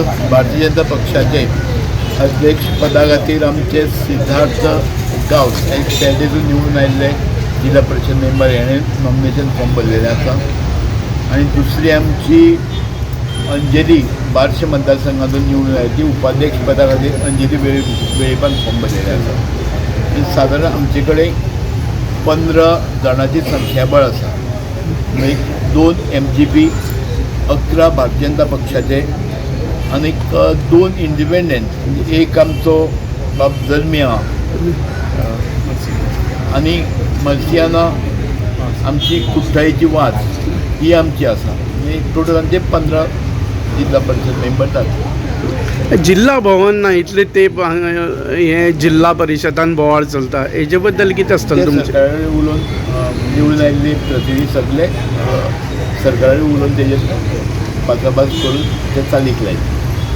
भारतीय जनता पक्षाचे अध्यक्ष पदा खातीर आमचे सिद्धार्थ गांवस हे पेडेतून निवडून आयिल्ले जिल्हा परिशद मेंबर हेणें नॉमिनेशन फॉर्म भरलेलें आसा. आनी दुसरी आमची अंजली बार्शे मतदारसंघातून निवडून आयली, ती उपाध्यक्ष पदा खातीर अंजली वेळीपान फॉर्म भरलेलें आसा. आनी सादारण आमचे कडेन 15 जाणांची संख्याबळ आसा. म्हणजे 2 MGP, 11 Bharatiya Janata पक्षाचे आनीक 2 इंडिपेंडंट, म्हणजे एक आमचो बाब जल्मी आहा आनी मर्सियाना आमची कुठ्ठाळीची वाज ही आमची आसा. म्हणजे टोटल आमचे 15 जिल्हा परिशद मेंबर जाता. जिल्हा भवन ना इतले तेप हांगा हे जिल्हा परिशदान बोवाळ चलता, हेजे बद्दल कितें आसतलें ते तुमचें? सरकारा कडेन उलोवन निवडून आयिल्ले प्रतिनिधी सगळे सरकारा कडेन उलोवन तेजेर भासाभास करून ते चालीक लायले.